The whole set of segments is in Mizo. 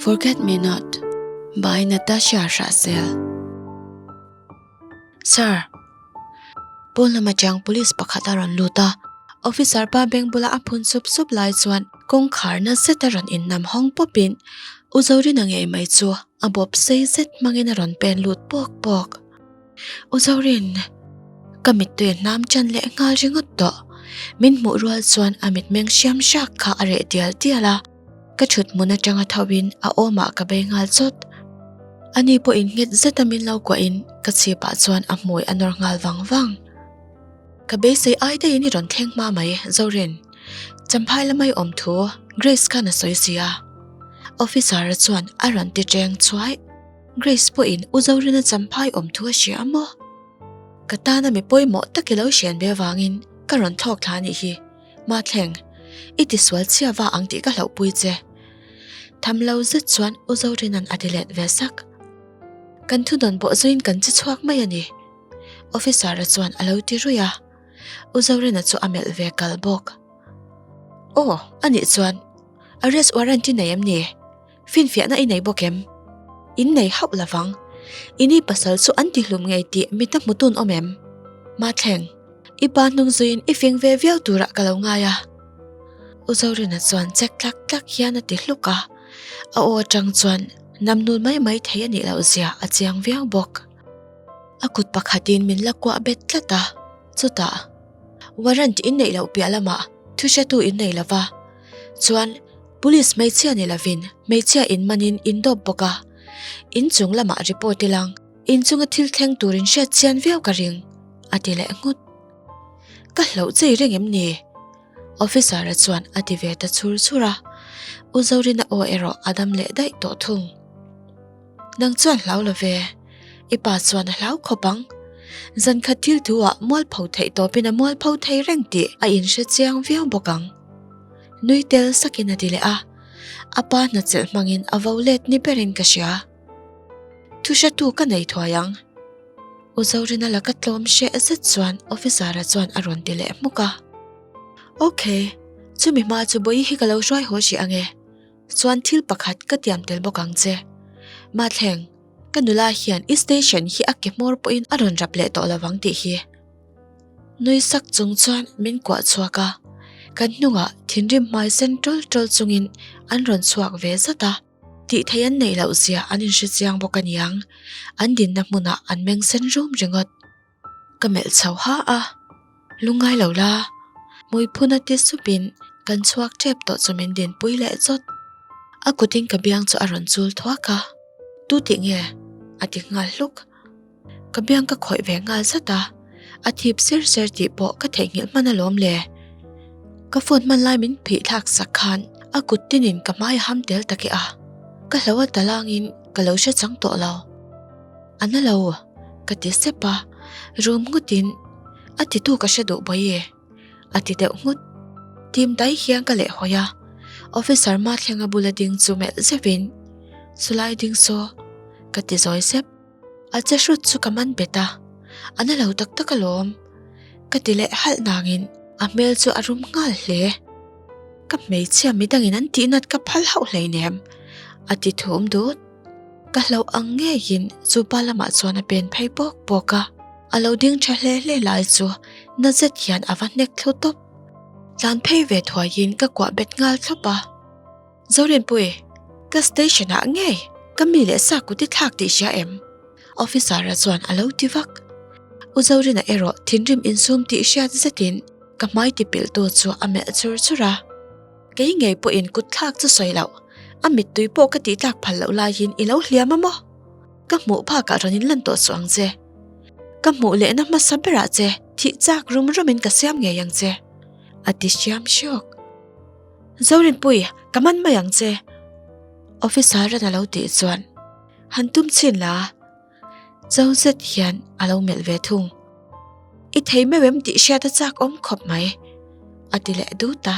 Forget Me Not by Natasha Hrahsel. Sir, pawn lama chang police pakhat a rawn lut a, officer pa beng bula a phun sup sup lai chuan kawngkhar na zet a rawn innam hawng pawpin U Zorina ngei mai chu a bawp sei zet hmangin a rawn pen lut pawk pawk. U Zorin, ka mittui hnam chan leh nghal ringawt tawh. Min hmuh rual chuan a mitmeng hriam hrak kha a reh dial dial a, ka thut hmun atanga tho in a awmah ka bei nghal chawt. Ani pawhin nghet zeta min lo kuahin ka chhipah chuan a hmui a nawr nghal vang vang. Ka beisei ai daihin i rawn thleng hma mai, Zorin. Champhai lamai awm thu Grace khan a sawi si a. Officer-a chuan a rawn ti cheng chhuai. Grace pawhin U Zorina champhai awm thu a hria a maw? Ka tana mi pawimawh tak i lo hrian ve avangin ka rawn thlawk thla anih hi. Mathleng, i tisual chhia va ang tih ka hlauhpui che. Tham lo zet chuan U Zorina'n a ti let ve sak. Kan thudawn pawh zuiin kan che chhuak mai a ni. Officer-a chuan a lo ti ruih a. U Zorina chu a melh ve kal bawk. Aw, anih chuan arrest warrant i nei em ni? Finfiahna i nei bawk em? In nei hauh lovang. I ni pasal chu an tihlum ngei tih mita hmutun awm em? Mathleng, i pa hnung zuiin i fing ve viau turah ka lo ngai a. U Zorina chuan chek tlak tlak hian a ti hluk a, a aw atang chuan namnul mai mai thei a nih loh zia a chiang viau bawk. A kut pakhatin min la kuah bet tlat a, chutah warrant in neih loh piah lamah thuhretu in nei lova, chuan Police hmeichhia ni lovin hmeichhia in manin in dawp bawk a, in chung lamah report ilang in chunga thil thleng turin hriat chian viau ka ring, a ti leh nghut. Ka hlauh chei reng em ni? Officer-a chuan a ti ve ta chhur chhur a, U Zorina aw erawh a dam leh daih tawh thung. Nang chuan hlau lo ve, i pa chuan a hlau khawp ang. Zan khat thil thu ah mualpho theih tawpin a mualpho thei reng tih a inhre chiang viau bawk ang. Nui tel sakin a ti leh a, a pa hnachelh hmangin a vo let ni berin ka hria. Thu hretu ka nei thuai ang. U Zorina laka tlawm hreh zet chuan officer-a chuan a rawn ti leh hmuk a. Ok, chumi hma chu Bawihi hi ka lo hruai haw hrih ang e. Chuan thil pakhat ka tiam tel bawk ang che. Mathleng, ka nula hian i station hi a ke hmawr pawhin a rawn rap leh tawh lovang tih hi. Nui sak chung chuan min kuah chhuak a, kan hnungah thinrim hmai sen ṭawl ṭawl chungin an rawn chhuak ve zat a, tih theih an neih loh zia an inhre chiang bawk a niang, an dinna hmunah an meng sen rum ringawt. Ka melh chho ha a, lungngai lo la, hmuiphuna ti supin kan chhuak ṭep tawh chu min dinpui leh chawt. A kutin ka biang chu a rawn chul thuak a, Tu tih nge? a ti nghal hluk. Ka biang ka khawih ve nghal zat a, a thip ser ser tih pawh ka theihnghilh hman alawm le. Ka phone hman lai min phih thlak sak khan a kut tinin ka hmai a ham tel ta keh a, ka hlo a talangin ka lo hre chang tawh lo. A na lo, ka ti sep a, rum nghutin a titu ka hre duh bawi e, a ti deuh nghut. Tim dai hian ka lehhawi a, officer Mathlenga bula ding chu melh zeuhin, Chulai ding saw, ka ti zawi sep. A che hrut chu ka man bet a, a na lo tak tak alawm. Ka ti leh halh nangin a hmel chu a rum nghal hle. Ka hmeichhia midangin an tihnat ka phal hauh hleinem, a ti thum dut. Ka hlauh ang ngeiin chu pa lamah chuan a pen phei pawk pawk a, a lo ding tha hle hle lai chu na zet hian a va hnek thlu tawp. Tlan phei ve thuaiin ka kuah bet nghal thlawp a. Zorinpui, ka station ah ngei ka mi leh sa kut i thlak tih hria em? Officer-a chuan a lo ti vak. U Zorina erawh thinrim insum tih hriat zetin ka hmai ti pilh tu chu a melh chur chur a. Kei ngei pawhin kut thlak chu sawi loh, a mittui pawh ka tih tlak phal loh laiin i lo hliam a maw? Ka hmuh phakah rawn inlan tawh suh ang che. Ka hmuh lehna hmasa berah che thih chak rum rumin ka siam ngei ang che, a ti hriam hriawk. Zorinpui, ka man mai ang che. Officer ran a lo tih chuan han tum chhin la. Zo zet hian a lo melh ve thung. I thei meuh em tih hriat a chak awm khawp mai, a ti leh dut a.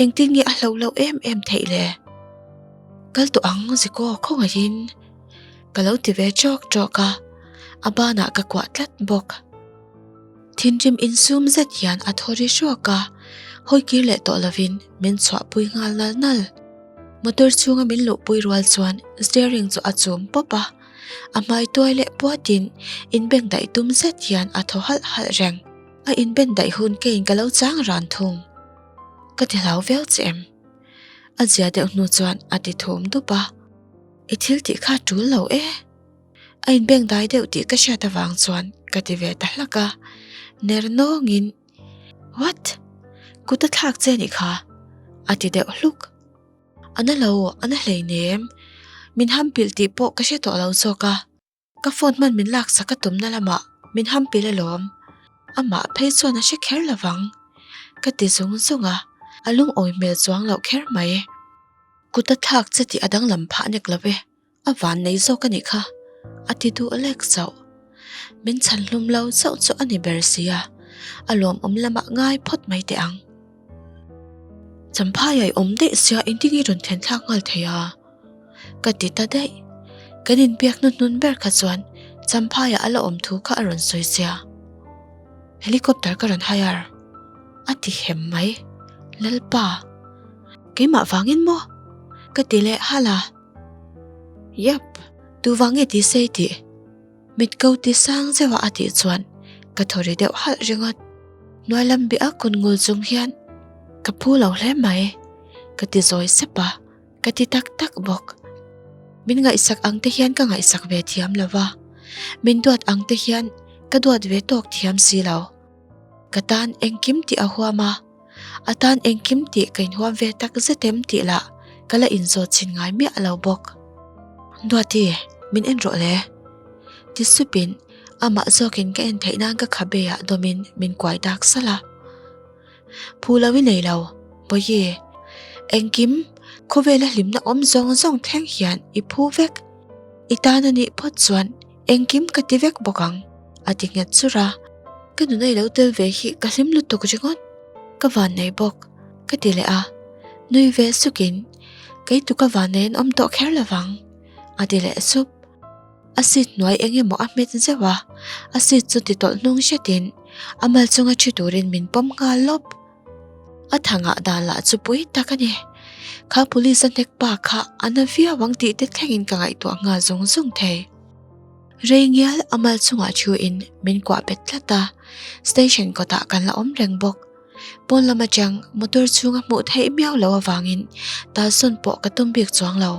Engtin nge a hlo loh em em theih le? Kal tawh ang Ziko khawngaihin ka lo ti ve ṭawk ṭawk a, a banah ka kuah tlat bawk. Thinrim insum zet hian a thaw ri hrawk a, hawi kir leh tawh lovin min chhuahpui nghal nal nal. Motor chhunga min luhpui rual chuan steering chu a chum pawp a, a hmai tuai leh puatin inbeng daih tum zet hian a thaw halh halh reng. A inben daih hun keiin ka lo chang ran thung. Ka ti hlau viau che em? A zia deuh hnu chuan a ti thum dup a, I thil tih kha tul lo e. A inbeng dai deuh tih ka hriat avang chuan ka ti ve ta hlak a, ner nawngin, What? Kut a thlak che nih kha? A ti deuh hluk. A na lo, a na hleinem. Min ham pilh tih pawh ka hre tawh lo zawk a. Ka phone hman min laksak a tumna lamah min ham pilh alawm. Amah phei chuan a hre kher lo vang. Ka ti zung zung a, a lungawi hmel chuang loh kher mai. Kut a thlak che tih a danglam phah nek lo e. A van nei zawk a nih kha, a ti duh lek chauh. Min chhan hlum lo chauh chu a ni ber si a, a lawmawm lamah ngai phawt mai teh ang. Champhai a i awm daih sia engtin i rawn thlen thlak nghal thei a? Ka ti ta daih. Kan inbiak hnuhnun ber kha chuan Champhaiah a la awm thu kha a rawn sawi sia. Helicopter ka rawn hire a ti hem mai. Lalpa, keimah vangin maw? Ka ti leh halh a. Yep, tu vang nge ti sei tih? Mit ko ti sang zeuh a a tih chuan ka thaw ri deuh halh ringawt. Hnuai lam bih a kun ngul chung hian ka phu lo hle mai, ka ti zawi sep a, ka ti tak tak bawk. Min ngaihsak ang te hian ka ngaihsak ve thiam lo va, min duat ang te hian ka duat ve tawk thiam si lo. Ka tan engkim tih a huam a. A tan engkim tih ka inhuam ve tak zet em tih lah ka la inzawt chhin ngai miah lo bawk. Duati, min en rawh le. Ti supin amah zawkin ka en theih nan ka khabe ah dawmin min kuai dak salh a. Phu lo i nei lo, Bawihi. Engkim, khawvela hlimna awm zawng zawng thleng hian i phu vek. I tan a nih phawt chuan Engkim ka ti vek bawk ang, a ti nghet chur a. Ka nuna i lo tel ve hi ka hlim lutuk ringawt, ka vannei bawk, ka ti leh a. Nui ve sukin, Kei tu ka vannei an awm tawh kher lo vang, a ti leh sup. A seat hnuai eng emaw a hmet zeuh a, a seat chu ti tawlh hnung hretin a mal chunga thi turin min pawm nghal lawp. A thangah dan lah chu pui tak a ni. Kha police a hnek pa kha a na viau ang tih te thlengin ka ngaihtuah nghal zung zung thei. Rei ngial a mal chungah thu in min kuah bet tlat a, station kawtah kan la awm reng bawk. Pawn lam atang motor chhunga hmuh theih miau lo avangin talsawn pawh ka tum bik chuang lo.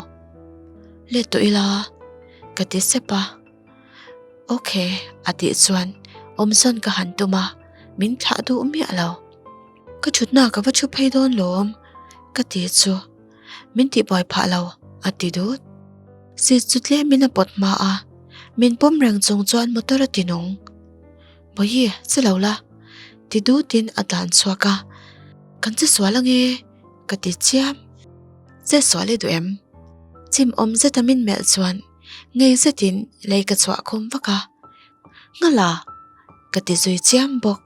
Let tawh ila ka ti sep a. Ok, a tih chuan awmsawn ka han tum a, min thlah duh miah lo. Ka thutna ka va thu phei dawn lawm, ka ti chu min tihbuai phah lo, a ti dut. Seat chu tlemin a pawt hma a, min pawm reng chung chuan motor a ti nung. Bawihi, che lo la, ti dutin a tlan chhuak a, Kan che sual ange, ka ti chiam. Che sual i duh em? Chim awm zeta min melh chuan Ngei zetin lei ka chhuah khum vak a, Nghala! ka ti zui chiam bawk.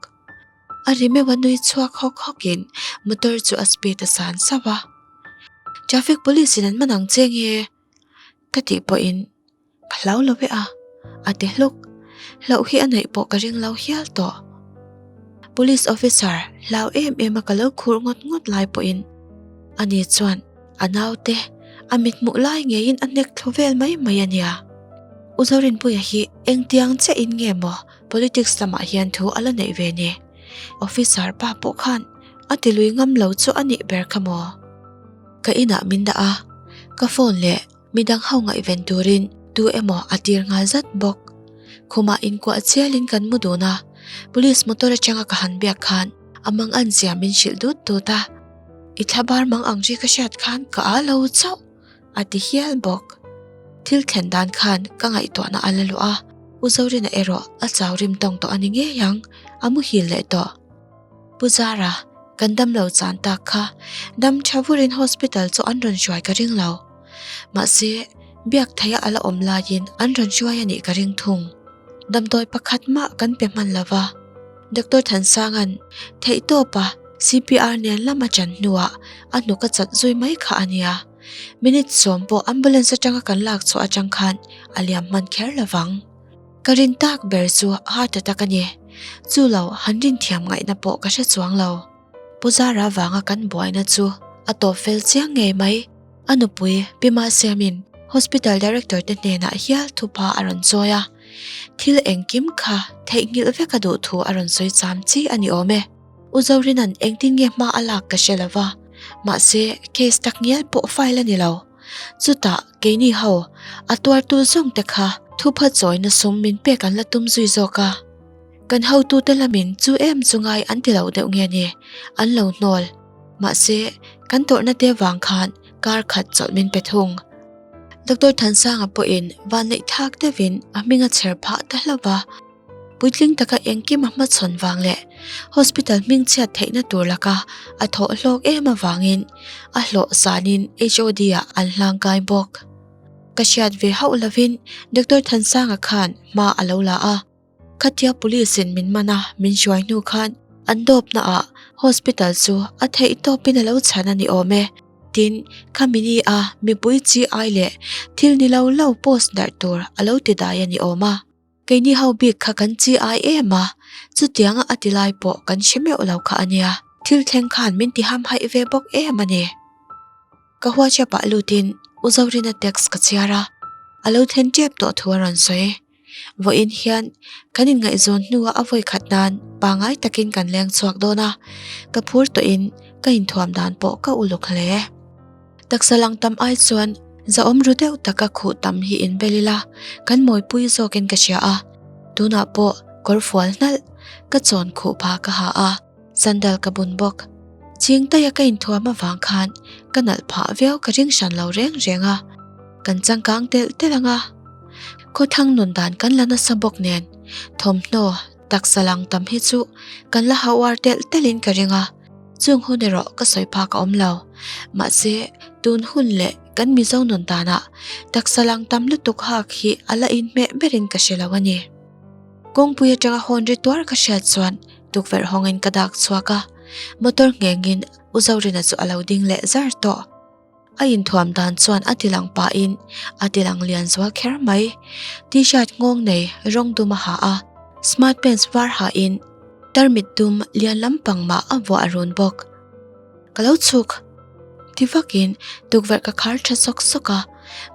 A ri meuh a nui chhuak hawk hawkin motor chu a speed a san sauh a. Traffic police in an man ang che nge? ka tih pawhin ka hlau lo e a, a ti hluk. Hlauh hi a neih pawh ka ring lo hial tawh. Police officer hlau em em a ka lo khur ngawt ngawt lai pawhin ani chuan A naute, a mithmuh lai ngeiin a hnek thlu vel mai mai a nia. U Zorinpuia hi engtiang chiahin nge maw politics lamah hian thu a la neih ve ni? Officer pa pawh khan a ti lui ngam lo chu a nih ber kha maw? Ka inah min dah a, ka phone leh midang ho ngaihven turin tu emaw a tir nghal zat bawk. Khumah inkuah chialin kan mu dun a, police motor atanga ka han biak khan a mangan zia min hrilh dut dut a. I thlabar mang ang ri ka hriat khan ka a lo chauh, a ti hial bawk. Thil thlen dan khan ka ngaihtuahna a la luah a, U Zorina erawh a chau rim tawng tawh a ni ngei ang, a muhil leh tawh. Pu Zara, kan damlo chan tak kha dam tha vurin hospital chu an rawn hruai ka ring lo. Mahse, biak theia a la awm laiin an rawn hruai a nih ka ring thung. Damdawi pakhat mah kan pe hman lo va. Doctor Thansanga'n theihtawpa CPR nen lam a chan hnuah a hnuk a chat zui mai kha a nia. Minute sawm pawh ambulance atanga kan lak chhuah atang khan a liam hman kher lo vang. Ka rin tak ber chu heart attack a ni. Chu lo han rin thiam ngaihna pawh ka hre chuang lo. Pu Zara vanga kan buaina chu a tawp fel chiang ngei mai. A nupui Pi Masiamin Hospital Director te hnenah hial thupa a rawn chawi a, thil engkim kha theihnghilh vek a duh thu a rawn sawi cham chi a ni awm e. U Zorina'n engtin nge hma a lak ka hre lo va, mahse case tak ngial pawh file a ni lo. Chutah keini ho a tuartu zawng te kha thupha chawina sum min pek an la tum zui zawk a. Kan hotute lamin chu em chu ngai an ti lo deuh nge ni, an lo hnawl. Mahse kan tawrhna te vang khan kar khat chawlh min pe thung. Doctor Thansanga pawhin vanneih thak deuhin a hming a chher phah ta hlauh va. Puitling taka engkim a hmachhawn vang leh hospital hming chhiat theihna tur laka a thawh hlawk em avangin a hlawh sanin HOD ah an hlangkai bawk. Ka hriat ve hauh lovin Doctor Thansanga khan hma a lo la a. Khatia police in min man a, min hruai hnu khan an dawpna ah hospital chu a theih tawpin a lo chhan a ni awm e. Tin, khami ni a mipui chi ai leh thil ni lo lo post darh tur a lo ti dai a ni awm a. Keini ho bik kha kan chi ai em a, chutianga a ti lai pawh kan hre meuh lo kha a nia. Thil thleng khan min ti hamhaih ve bawk em a ni. Ka WhatsApp ah lutin U Zorina text ka chhiar a, a lo thlen tep tawh thu a rawn sawi. Vawiin hian kan inngaihzawn hnua a vawi khat nan pangai takin kan leng chhuak dawn a, ka phur tawhin ka inthuam dan pawh ka uluk hle. Taksa lang tam ai chuan zahawm ru deuh taka khuh tam hi inbel ila kan mawipui zawkin ka hria a, tunah pawh kawr fual hnalh ka chawn khuh pha ka ha a, sandal ka bun bawk. Ching taia ka inthuam avang khan ka nalh phah viau ka ring hran lo reng reng a, kan changkang telh telh ang a. Khawthlang nun dan kan la nasa bawk nen thawmhnaw taksa lang tam hi chu kan la hauh uar telh telhin ka ring a, chung hun erawh ka sawi phak a awm lo. Mahse, tun hun leh kan Mizo nun danah taksa lang tam lutuk hak hi a la inhmeh berin ka hre lo a ni. Kawngpui atanga hawn ri tuar ka hriat chuan tukverh hawngin ka dak chhuak a, motor nghengin U Zorina chu a lo ding leh zar tawh. A inthuam dan chuan a tilang pahin a tilang lian zual kher mai. T-shirt nghawng nei rawng dum a ha a, smart pants var hain tarmit dum lian lampang mah a vuah run bawk. Ka lo chhuk! Ti vakin tukverh ka khar tha sawk sawk a,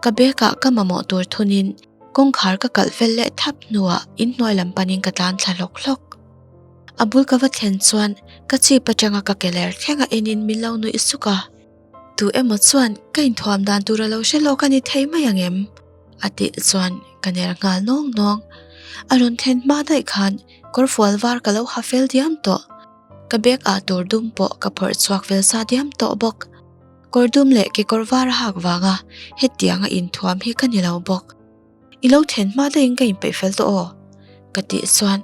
ka bag ah ka mamawh tur thunin kawngkhar ka kalh fel leh thap hnuah inhnuai lam panin ka tlan thla hlawk hlawk. A bul ka va thlen chuan ka chip atanga ka ke ler thleng a enin min lo nuih suk a. Tu emaw chuan ka inthuam dan tur a lo hre lawk a ni thei mai ang em? A tih chuan ka ner nghal nawng nawng. A rawn thlen hma daih khan kawrfual var ka lo ha fel diam tawh. Ka bag ah tur dum pawh ka phawrh chhuak fel sa diam tawh bawk. Kawr dum leh kekawr var a hak vanga hetianga inthuam hi ka ni lo bawk. I lo thlen hma daihin ka inpeih fel tawh aw? Ka tih chuan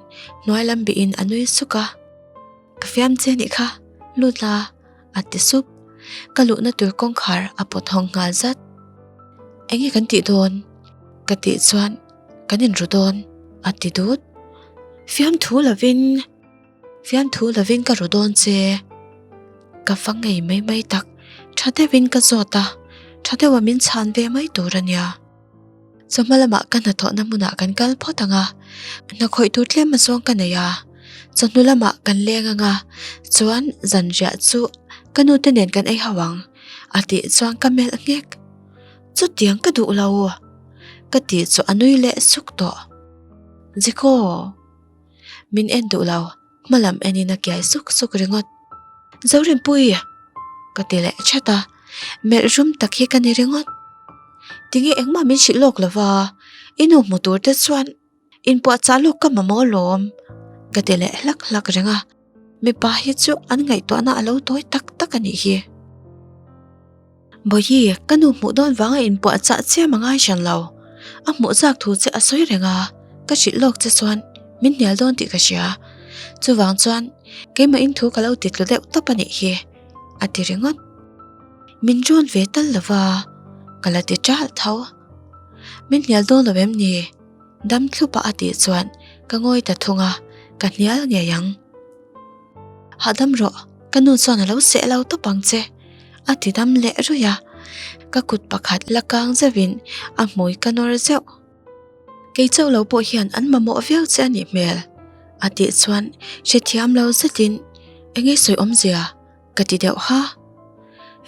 hnuai lam bihin a nui suk a. Ka fiam che nih kha, lut la a ti sup. Ka luhna tur kawngkhar a pawt hawng nghal zat. Enge kan tih dawn? Ka tih chuan kan inru dawn a ti dut. Fiamthu lovin fiamthu lovin ka ru dawn che. Ka va ngei mai mai tak, tha deuhin ka zawt a, tha deuha min chhan ve mai tur a nia. Chawhma lamah ka hnathawhna hmunah kan kal phawt ang a, hna khawih tur tlem a zawng ka nei a, chawhnu lamah kan leng ang a, chuan zanriah chu ka nu te nen kan ei ho ang a tih chuan ka melh nghek. Chutiang ka duh lo ka tih chu a nui leh suk tawh. Zikaw! Min en duh lo. Hma lam enin a kiai suk suk ringawt. Zorinpui! Ka ti leh chat a, melh rum tak hi ka ni ringawt. Tinge engmah min hrilh lawk lo va, i nu hmu tur te chuan inpuahchah lawk ka mamawh alawm ka ti leh hlak hlak reng a, mipa hi chu an ngaihtuahna a lo tawi tak tak a nih hi. Bawihi, ka nu hmuh dawn vanga inpuahchah chiam a ngai hran lo. A hmuh zak thu che a sawi reng a, ka hrilh lawk che chuan min hnial dawn tih ka hria. Chuvang chuan keimahin thu ka lo ti tlu deuh tawp a nih hi, a ti ringawt. Min rawn ve tal lo va, ka la ti ṭalh tho. Min hnial dawn lo em ni? Dam thlupa a tih chuan ka ngawi ta thung a, ka hnial ngei ang. Hahdam rawh, ka nu chuan a lo seh lo tawp ang che, a ti dam leh ruih a. Ka kut pakhat la kang zeuhin a hmui ka nawr zeuh. Kei chauh lo pawh hian an mamawh viau che a nih hmel, a tih chuan hrethiam lo zetin eng nge sawi awmzia ka ti deuh ha.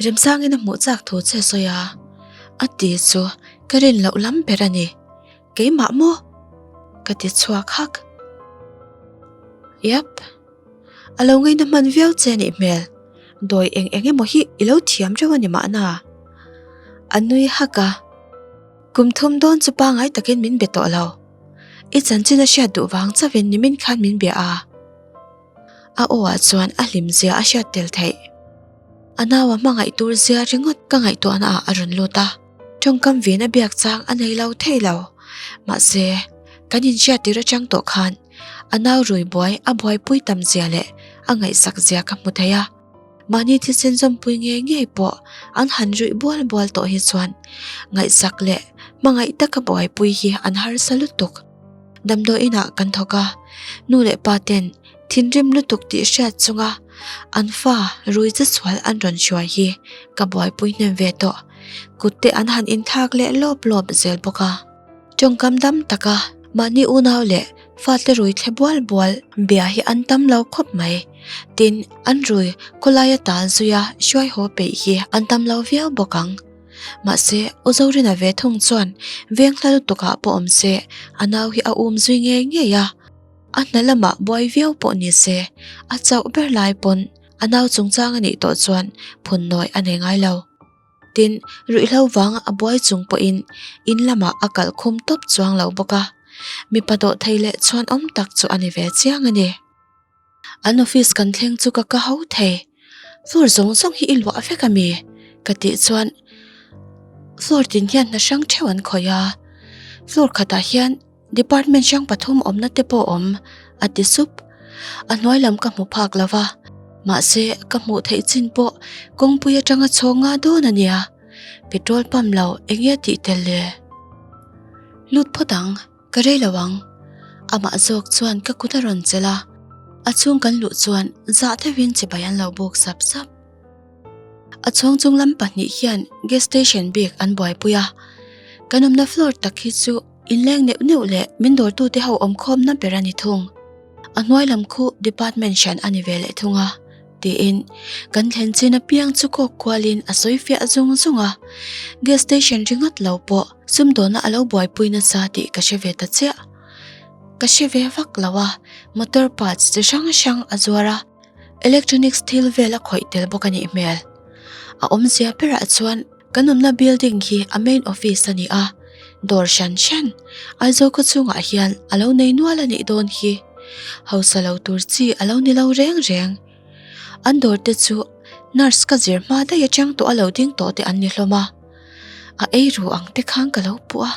Remsangin a hmuh chak thu che sawi a, a ti chu ka rin loh lam ber a ni. Keimah maw? Ka ti chhuak hak. Yep. A lo ngaina hman viau che nih hmel. Dawi eng eng emaw hi i lo thiam reuh a ni mahna. A nui hak a. Kum thum dawn chu pangai takin min be tawh lo. I chanchin a hriat duh vang chauhin nimin khan min bia a. A aw ah chuan a hlim zia a hriat tel theih. A nau a hmangaih tur zia ringawt ka ngaihtuahna ah a rawn lut a. Tawngkam vin a biak chang a nei lo thei lo. Mahse, kan inhriat tir atang tawh khan a nau rui buai a buaipui tam zia leh a ngaihsak zia ka hmu thei a. Mahni thisen zawmpui ngei ngei pawh an han ruih bual bual tawh hi chuan ngaihsak leh hmangaih taka buaipui hi an harsa lutuk. Damdawi inah kan thawk a, nu leh pa ten thinrim lutuk tih hriat chunga an fa rui che sual an rawn hruai hi ka buaipui hnem ve tawh. Kut te an han inthlak leh lawp lawp zel bawk a. Tawngkam dam taka mahni unau leh fate rui thle bual bual bia hi an tam lo khawp mai. Tin, an rui khawlaia tal zuia hruai haw peih hi an tam lo viau bawk ang. Mahse, U Zorina ve thung chuan veng hla lutukah pawh awm se a nau hi a um zui ngei ngei a. A hna lamah buai viau pawh ni se, a chauh ber lai pawn a nau chungchang a nih tawh chuan phun nawi a nei ngai lo. Tin, ruihhlo vanga a buai chung pawhin in lamah a kalh khum tawp chuang lo bawk a, mipa dawh thei leh chhuan awm tak chu a ni ve chiang a ni. An office kan thleng chu ka ka ho thei, floor zawng zawng hi i luah vek a mi? Ka tih chuan floor tin hian hna hrang theuh an khawih a, floor khatah hian Department hrang pathum awmna te pawh awm, a ti sup. A hnuai lam ka hmu phak lo va, mahse ka hmuh theih chin pawh kawngpui atanga chhawng nga dawn a nia. Petrol pump lo eng nge tih tel le? Lut phawt ang, ka rei lo ang. Amah zawk chuan ka kut a rawn chelh a, a chhung kan luh chuan zah deuhin chibai an lo buk sap sap. A chhawng chung lam pahnih hian gas station bik an buaipui a, kan awmna floor tak hi chu Inleng neuh neuh leh min dawrtute ho awmkhawmna ber a ni thung. A hnuai lam khu department hran a ni ve leh thung a, tiin kan thlen chin apiang chu kawk kualin a sawi fiah zung zung a. Gas station ringawt lo pawh sumdawna a lo buaipui nasa tih ka hre ve ta chiah. Ka hre ve vak lo a, motor parts chi hrang hrang a zuar a, electronics thil vel a khawih tel bawk a nih hmel. A awmzia berah chuan Kan awmna building hi a main office a ni a, dawr hran hran Aizawl khaw chhungah hian a lo nei nual a nih dawn hi. Hausa lo tur chi a lo ni lo reng reng. An dawr te chu nurse ka zir hma daih atang tawh a lo ding tawh te an ni hlawm a. A ei ru ang te khan ka lo puh a,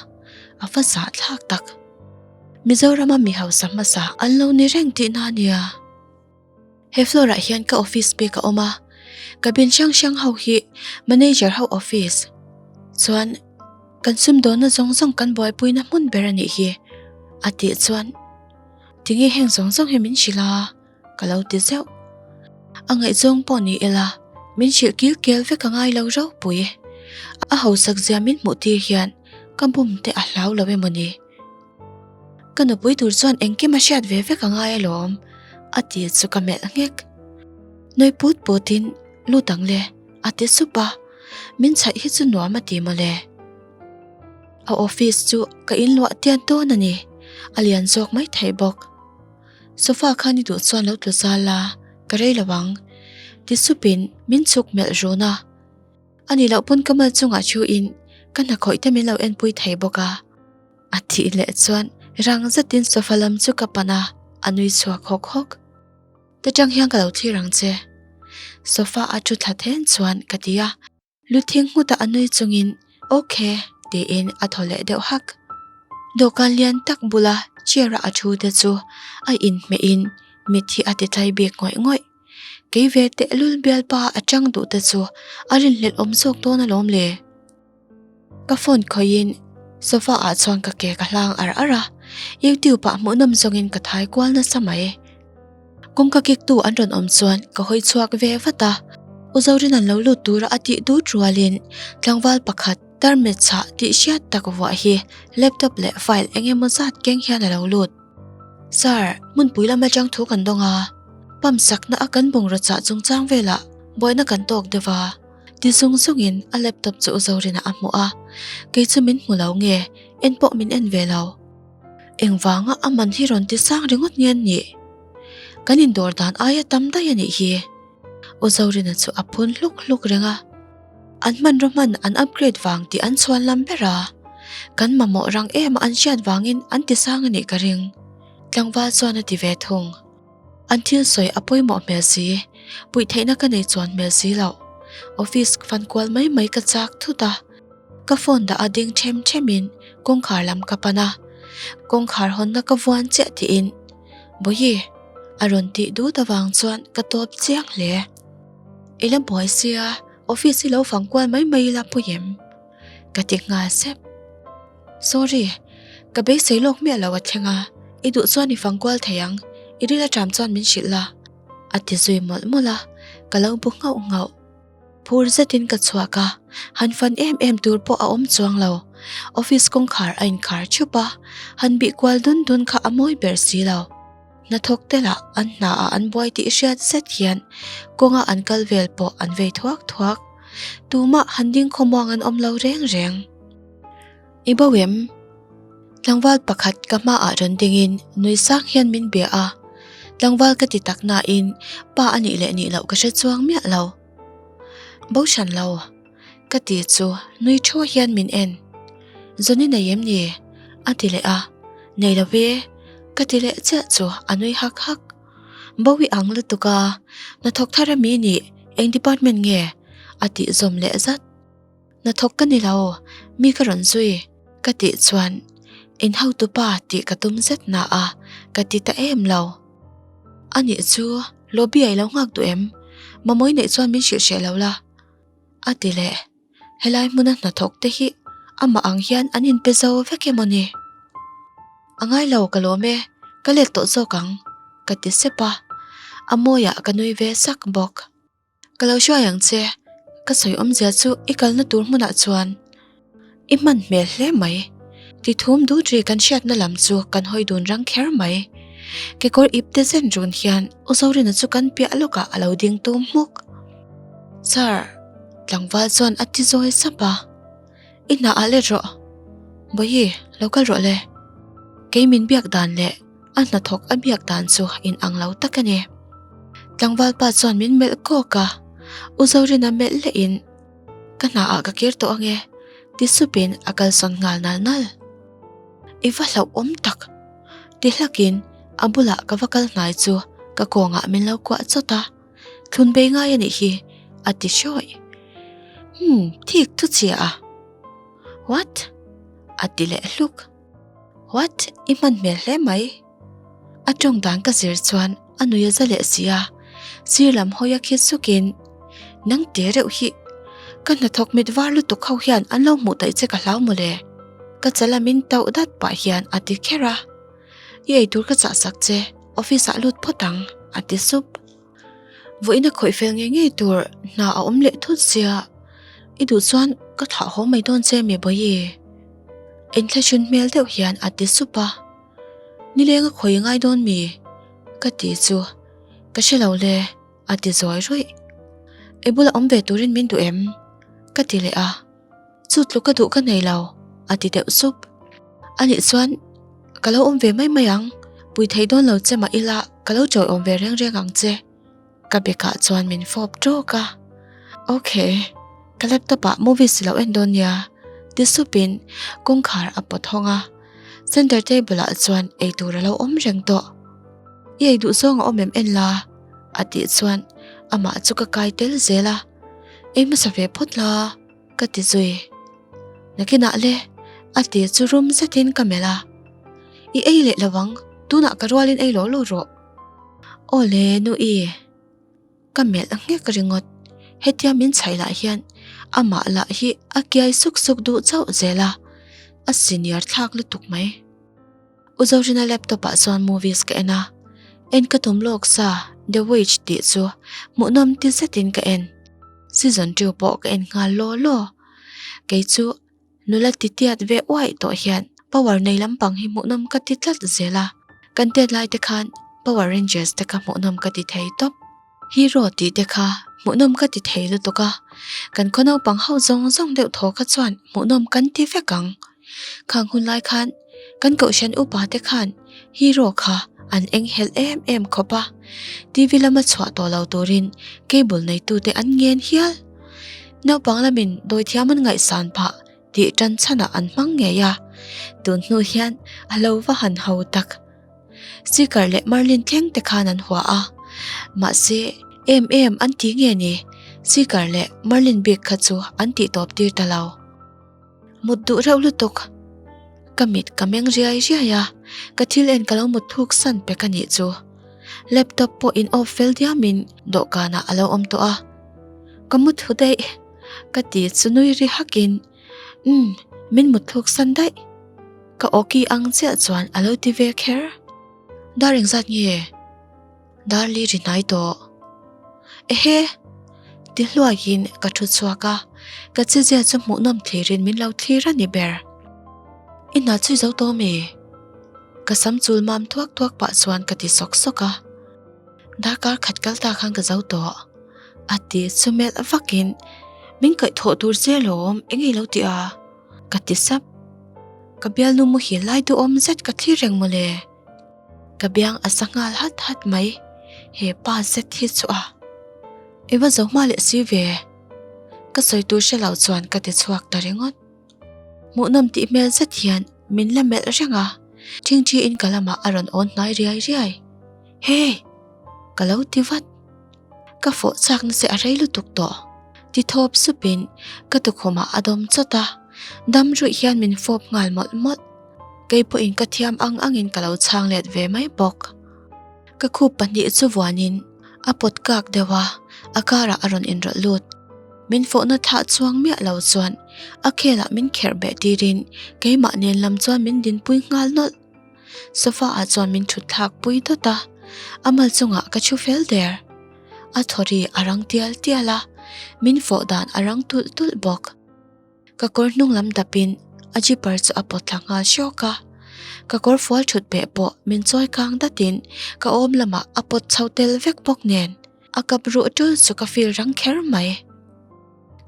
a va zahthlak tak. Mizorama mi hausa hmasa an lo ni reng tihna a nia. He floor ah hian ka office bik a awm a, cabin hrang hrang ho hi manager ho office chuan kan sumdawnna zawng zawng kan buaipuina hmun ber a nih hi a tih chuan tinge heng zawng zawng hi min hrilh a ka lo ti zeuh. A ngaihzawng pawh ni ila min hrilh kil kel vek a ngai lo ropui. A hausak zia min hmuh tir hian ka bum te a hlau lo emaw ni. Ka nupui tur chuan engkim a hriat ve vek a ngai alawm, a ti chu ka melh nghek. Nui put putin lut ang le, a ti sup a, min chhaih hi chu nuam a ti mawle. A office chu ka inluah tiat dawn a ni, a lian zawk mai thei bawk. Sofa khan i duh chuan lo tlu zal la, ka rei lo ang, ti supin min chhuk melh run a. A nih loh pawn ka mal chungah thuin ka hna khawih te min lo enpui thei bawk a. A thih leh chuan rang zetin sofa lam chu ka pan a, a nui chhuak hawk hawk. Ta tang hian ka lo thlir ang che. Sofa a thu thla then chuan ka ti a, lu thing nghut a a nui chungin Ok tiin a thaw leh deuh hak. Dawhkan lian tak bula chair a a thu te chu a inhmeh in mit hi a ti tlai bik ngawih ngawih. Kei ve tehlul bialpa a chang duh te chu a rinhlelh awm zawk dawn alawm le. Ka phone khawihin sofa ah chuan ka ke ka hlang ar ar a, youtube ah hmuhnawm zawngin ka thai kual nasa mai. Kawngka kik tu an rawn awm chuan ka hawi chhuak ve vat a, U Zorin an lo lut tura a tih dut rualin tlangval pakhat tarmit chhah tih hriat tak vuah hi laptop leh file eng emaw zat keng hian a lo lut. Sir, hmunpui lam atang thu kan dawng a, pump sakna a kan bungraw chah chungchang velah buaina kan tawk deuh a. Ti zung zungin a laptop chu u Zorina a hmuh a, kei chu min hmu lo nge, en pawh min en ve lo. Engvanga a man hi rawn ti sang ringawt nge an nih? Kan indawr dan aia tam daih a nih hi. U Zorina chu a phun hluk hluk reng a. An hmanraw hman an upgrade vang tih an chhuan lam ber a, kan mamawh rang em a an hriat vangin an ti sang a nih ka ring. Tlangval chuan a ti ve thung. An thil sawi a pawimawh hmel si, puih theihna ka nei chuan hmel si loh. Office fan kual mai mai ka chak thut a, ka phone dah a ding them them in kawngkhar lam ka pan a, kawngkhar hawnna ka vuan chiah tiin Bawihi a rawn tih dut avang chuan ka tawp chiang hle. I la buai sia, office hi lo fang kual mai mai ila pawi em? Ka ti nghal sep. Sorry, ka beisei lawk miah lo a thleng a, i duh chuan i fang kual thei ang, i ril aṭam chuan min hrilh la, a ti zui mawlh mawlh a, ka lo bu nghauh nghauh. Phur zetin ka chhuak a, han fan em em tur pawh a awm chuang lo. Office kawngkhar a inkhar thup a, han bih kual dun dun kha a mawi ber si lo. Hnathawk te lah an hna ah an buai tih hriat zet hian kawnga an kal vel pawh an vei thuak thuak. Tumah han ding khawmuang an awm lo reng reng. I bo em? Tlangval pakhat ka hmaah rawn dingin nui sang hian min bia a, tlangval ka ti tak nain pa a nih leh nih loh ka hre chuang miah lo. Bo hran lo, ka ti chu nui thu hian min en. Zawn i nei em ni? a ti leh a, Nei lo ve, ka ti leh chiah chu a nui hak hak. Bo i ang lutuk a, hnathawk thar ami nih eng department nge? a tih zawm leh zat. Hnathawk ka ni lo, mi ka rawn zui ka tih chuan in hotupa tih ka tum zet na a, ka ti ta em lo. Anih chu lobby ah i lo nghak duh em? Mamawi neih chuan min hrilh hreh lo la a ti leh. Helai hmuna hnathawk te hi amah ang hian an inpe zo vek emaw ni? A ngai lo ka lawm e, ka let tawh zawk ang ka ti sep a, a mawiah ka nui ve sak bawk. Ka lo hruai ang che, ka sawi awmzia chu i kalna tur hmunah chuan i hman hmel hle mai. Ti thum dut ri kan hriatna lam chu kan hawi dun rang kher mai. Kekawr ip te zen run hian U Zorina chu kan piah lawkah a lo ding tum hmuk. Sir, tlangval chuan a ti zawi sap a. I hna ah let rawh. Bawihi, lo kal rawh le. Kei min biak dan leh a hnathawk a biak dan chu in ang lo tak a ni. Tlangval pa chuan min melh kawk a, U Zorina melh leh in ka hna ah ka kir tawh ange ti sup in a kalsawn nghal nal nal. I va hlauh awm tak ti hlak in a bulah ka va kal hnai chu ka kawngah min lo kuah chawt a, thlun bei ngai a nih hi a ti hrawih. Hmm, thik thu chhia a. What? a ti leh hluk. What? I hman hmel hle mai. A tawng dan ka zir chuan a nui a za leh si a, sir lam hawi a khi sukin, Nang te reuh hi, ka hnathawk mit var lutuk ho hian an lo hmuh daih che ka hlau mawle. Ka chala min tauh dat pah hian a ti kher a. I eitur ka chah sak che, office ah lut phawt ang, a ti sup. Vawiin a khawih fel ngei ngei tur hna a awm leh thut sia, i duh chuan ka thlah haw mai dawn che mi Bawihi. Inthlahrun hmel deuh hian a ti sup a, Nileng a khawi ngai dawn mi? ka ti chu ka hre lo le a ti zawi ruih. I bula awm ve turin min duh em? ka ti leh a. Chu tluk ka duh ka nei lo, a ti deuh sup. Anih chuan ka lo awm ve mai mai ang, pui thei dawn lo che mah ila ka lo chawi awm ve reng reng ang che. Ka bekah chuan min fawp tawk a. Ok, ka laptop ah movies i lo en dawn nia, ti supin kawngkhar a pawt hawng a. Center table ah chuan eitur a lo awm reng tawh. I ei duh zawng a awm em en la, a tih chuan amah chu ka kai tel zel a. Ei hmasa ve phawt la. Ka ti zui. Nakinah le, a ti chu rum zetin ka melh a. I ei leh lo ang, tunah ka rualin ei lo lo rawh. Aw le, nu i. Ka melh nghek ringawt. Hetia min chhaih lah hian amah lah hi a kiai suk suk duh chauh zel a, a senior thlak lutuk mai. U Zorina laptop ah chuan movies ka en a, en ka tum lawk sa The Witch tih chu hmuhnawm ti zetin ka en. Season 2 pawh ka en nghal law law. Kei chu nula ti tiat ve uaih tawh hian power nei lampang hi hmuhnawm ka ti tlat zel a, kan tet lai te khan Power Rangers te kha hmuhnawm ka ti thei tawp. Hero tih te kha Hmuhnawm ka ti thei lutuk a, kan khaw naupang ho zawng zawng deuh thaw kha chuan hmuhnawm kan ti vek ang. Khang hun lai khan kan kohhran upa te khan hero kha an eng helh em em khawp a, TV lama chhuah tawh lo turin cable neitute an ngen hial. Naupang lamin dawithiam an ngaihsan phah tih tan chhanah an hmang ngei a, tun hnu hian a lo va han ho tak. Seeker leh Merlin thleng te khan an hua a, mahse em em an ti nge ni, Seeker leh Merlin bik kha chu an tih tawp tir ta lo. Mut duh reuh lutuk. Ka mit ka meng riai riai a, ka thil en ka lo mut thuk san pek a nih chu. Laptop pawh in off fel diamin dawhkanah a lo awm tawh a. Ka mu thu daih. Ka ti chu nui ri hakin, Umm, min mut thluk san daih. Ka awki ang chiah chuan a lo ti ve kher. Dar engzat nge? Dar li ri hnai tawh. Ehe! Ti hluaiin ka thu chhuak a, ka chizia chu hmuhnawm thlirin min lo thlir a ni ber. I hna chhui zo tawh mi? Ka sam chul mam thuak thuak pah chuan ka ti sawk sawk a. Darkar khat kal ta khan ka zo tawh. A ti chu melh vakin, Min kaihthawh tur che lawm, eng i lo ti a? Ka ti sap. Ka bialnu muhil lai duhawm zet ka thlir reng mawle. Ka biang a sa nghal hat hat mai, he pa zet hi chu a. I va zo hma leh si ve. Ka sawi tur hre lo chuan ka ti chhuak ta ringawt. Hmuhnawm tih hmel zet hian min la melh reng a, ṭhingṭhi in ka lamah a rawn awn hnai riai riai. Hey! Ka lo ti vat. Ka fawh chakna che a rei lutuk tawh. Ti thawp supin ka tukhumah a dawm chawt a, dam ruih hian min fawp nghal mawlh mawlh. Kei pawhin ka thiam ang angin ka lo chhang let ve mai bawk. Ka khup pahnih chu vuanin a pawt kak deuh a, a karah a rawn inrawlh lut. Min fawhna thlah chuang miah lo chuan a khelah min kherh beh tirin keimah nen lam chuan min dinpui nghal nawlh. Sofa ah chuan min thut thlak pui dawt a, a mal chungah ka thu fel der. A thaw ri a rang tial tial a, min fawh dan a rang tulh tulh bawk. Ka kawr hnung lam dapin a zipper chu a pawt thla nghal hrawk a, ka kawr fual thut beh pawh min chawi kang datin ka awm lamah a pawt chho tel vek bawk nen a kap ruh tul chu ka feel rang kher mai.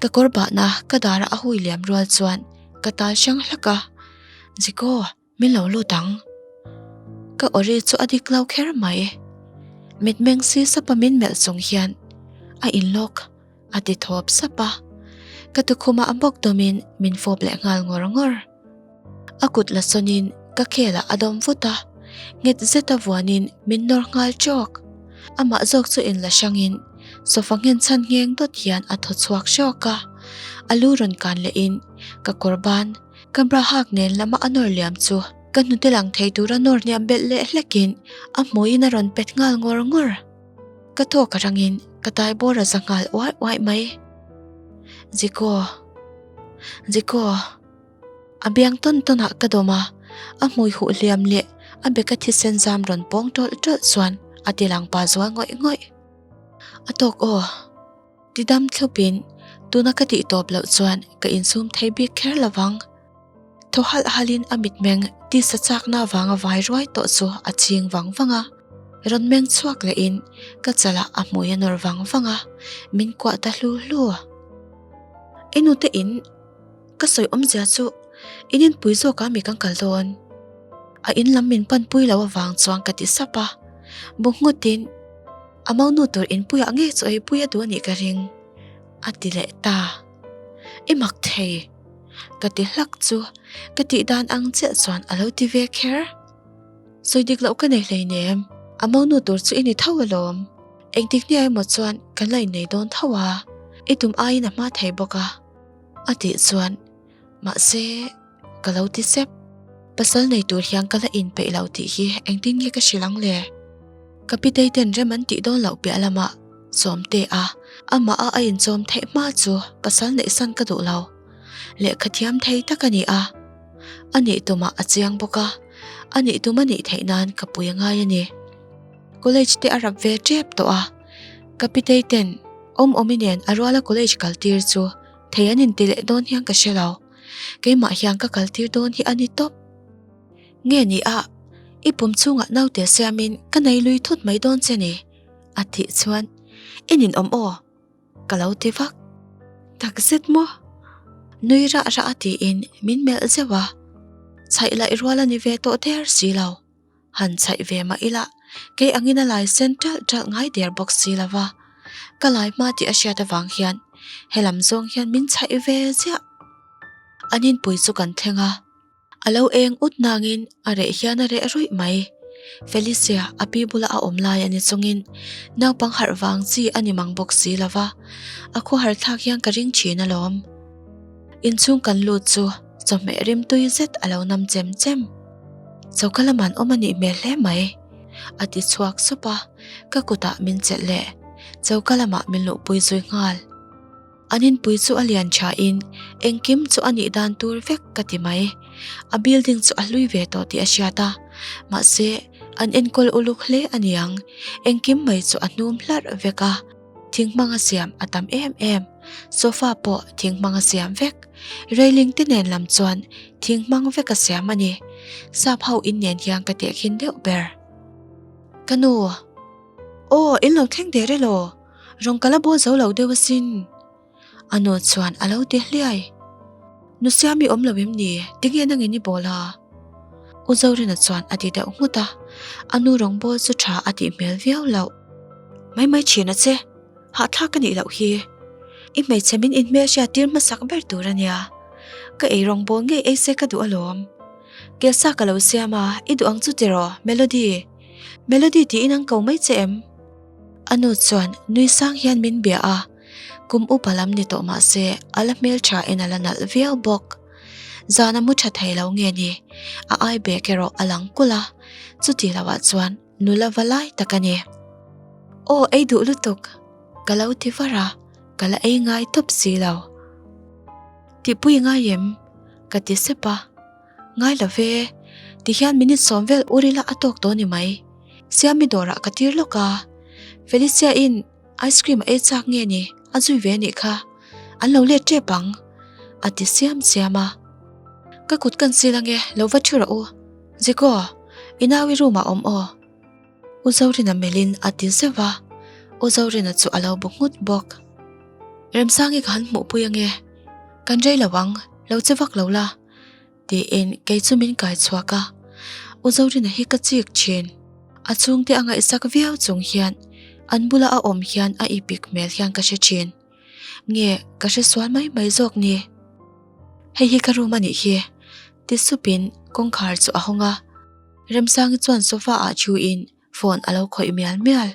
Ka kawr bahna ka darah a hui liam rual chuan ka tal hrang hlak a, Ziko! Min lo lut ang. Ka awri chu a dik lo kher mai. Mitmeng si sapa min melh chung hian a inlawk a ti thawp sap a. Ka tukhumah a bawk dawmin min fawp leh nghal ngawr ngawr. A kut la sawnin ka khelah a dawm vut a, nghet zeta vuanin min nawr nghal ṭawk. Amah zawk chu inla hrangin sofa nghen chhan ngheng dawt hian a thaw chhuak hrawk a. A lu rawn kan lehin ka kawr ban Ka bra hak nen lama a nawr liam chu ka hnute lang thei tura nawr hniam belh leh hlekin a hmuiin a rawn pet nghal ngawr ngawr. Ka thawk arangin ka tai bawr a za nghal uaih uaih mai. Ziko. Ziko. A biang tawn tawnah ka dawm a, a hmui huh hliam leh a beka thisen zam rawn pawng tawlh tawlh chuan a ti lang pa zual ngawih ngawih. A tawk aw. Ti dam thlupin, tuna ka tih tawp loh chuan ka insum thei bik kher lo vang. Thaw halh halhin a mitmeng tisa chakna avanga vai ruai tawh chu a ching vang vang a. Rawn meng chhuak lehin ka chalah a hmui a nawr vang vang a, min kuah ta hlu hlu. I nute in ka sawi awmzia chu in inpui zawkah mi kan kal dawn. A in lam min panpui lo avang chuan ka ti sap a, bu nghutin, A monu tur inpuiah nge chaw ei pui a duh a nih ka ring, a ti leh ta. I mak thei, ka ti hlak chu ka tih dan ang chiah chuan a lo ti ve kher. Sawi dik loh ka nei hleinem, a monu tur chu i ni tho alawm. Engtik hniah emaw chuan kan la innei dawn tho a, i tum aiin a hma thei bawk a, a tih chuan mahse, Ka lo ti sep. Pasal nei tur hian ka la inpeih lo tih hi engtin nge ka hrilh ang le? Ka pitei ten rem an tih dawn loh piah lamah Sawmte a amah a a inchawm theih hma chu pasal neihsan ka duh lo. Lehkha thiam thei tak a ni a. A nih tumah a chiang bawk a, a nih tum a nih theih nan ka pui a ngai a ni. College te a rap ve tep tawh a, ka pitei ten awm awmi nen a ruala college kal tir chu thei an inti leh dawn hian ka hre lo. Keimah hian ka kal tir dawn hi a ni tawp. Nge ni a, i pum chhungah naute siamin ka nei lui thut mai dawn che ni, a tih chuan, I ninawm aw? Ka lo ti vak. Takzet maw? Nui rah rah a tiin min melh zeuh a, chhaih laih rual a ni ve tawh der si lo. Han chhaih ve mah ila kei angin a lai sen ṭalh ṭalh ngai der bawk si lo va, ka lai hma tih a hriat avang hian helam zawng hian min chhaih ve ziah. An inpui chu kan thleng a. A lo eng ut nangin a reh hian a reh ruih mai. Felicia a pi bula a awm lai a ni chungin naupang harh vang chi a ni mang bawk si lo va, a khawhar thlak hian ka ring thin alawm. Inchhung kan lut chu chawhmeh rimtui zet a lo nam chem chem. Choka lam an awm a nih hmel hle mai, a ti chhuak sup a, ka kutah min chelh leh choka lamah min luhpui zui nghal. An inpui chu a lian tha in engkim chu a nih dan tur vek ka ti mai. A building chu a hlui ve tawh tih a hriat a, mahse an enkawl uluk hle a niang, engkim mai chu a hnum hlarh vek a, thing hmanga siam a tam em em, sofa pawh thing hmanga siam vek, railing te nen lam chuan thing hmang vek a siam a ni, sap ho in nen hian ka tehkhin deuh ber. Ka nu. Aw, in lo thleng der elaw? Rawng ka la bawl zo lo deuh asin. A nu chuan a lo ti hliai. Nu Siami awm lo em ni? Tinge nangin i bawl a? U Zorina chuan a ti deuh nghut a, a nu rawng bawl chu tha a tih hmel viau loh. Mai mai thin a che, hahthlak ka nih loh hi. I hmeichhe min inhmelhriat tir hmasak ber tur a nia. Ka ei rawng bawl ngei ei se ka duh alawm. Kelsa ka lo siam a, i duh ang chu tiraw, Melody? Melody tiin an ko mai che em? A nu chuan nui sang hian min bia a, kum upa lam ni tawh mah se a la hmeltha in a la nalh viau bawk. Zan a mu tha thei lo nge ni, a ai bek erawh a lang kulh a, chuti lo ah chuan nula va lai tak a ni. Aw ei duh lutuk, ka lo ti var a, ka la ei ngai tawp si lo. Tihpui ngai em? Ka ti sep a. Ngai lo ve, tihian minute sawm vel ur ila a tawk tawh ni mai. Siami dawrah ka tir lawk a, Felicia in ice cream a ei chak nge ni, a zui ve anih kha, an lo let tep ang, a ti siam siam a. Ka kut kan sil ange, lo va thu rawh u. Ziko, i nau i room ah awm aw. U Zorina melhin a ti zeuh a, U Zorina chu a lo bu nghut bawk. Remsangi ka han hmuhpui ange, kan rei lo ang, lo che vak lo la. Tiin kei chu min kai chhuak a, U Zorina hi ka chik thin. A chhungte a ngaihsak viau chung hian an bula a awm hian a ipik hmel hian ka hre thin. Nge ka hre sual mai mai zawk ni? Hei hi ka room a nih hi, ti supin kawngkhar chu a hawng a. Remsangi chuan sofa ah thuin phone a lo khawih mial mial.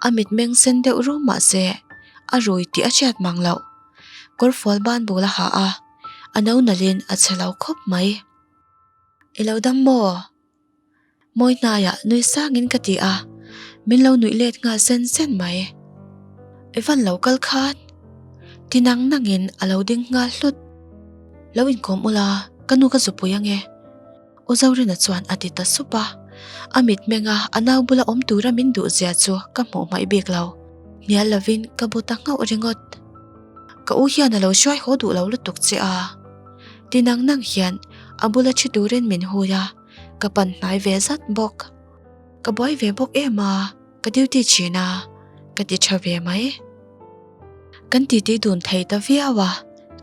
A mitmeng sen deuh rum mah se a rui tih a hriat mang loh. Kawrfual ban bul a ha a, a no nalhin a chhe lo khawp mai. I lo dam maw? Mawi hnaiah nui sangin ka ti a, min lo nuih let nghal sen sen mai. I van lo kal khan? Ti nang nangin a lo ding nghal hlut. Lo inkawm ula, ka nu ka zupui ange. U Zorina chuan a ti ta sup a, a mitmenga a nau bula awm tura min duh zia chu ka hmuh hmaih bik lo. Hnial lovin ka bu ta nghauh ringawt. Ka u hian a lo hruai haw duh lo lutuk che a. Ti nang nang hian a bula thi turin min hui a, ka pan hnai ve zat bawk. Ka buai ve bawk em a, ka duty thin a, ka ti tha ve mai. Kan titi dun thei ta viau a,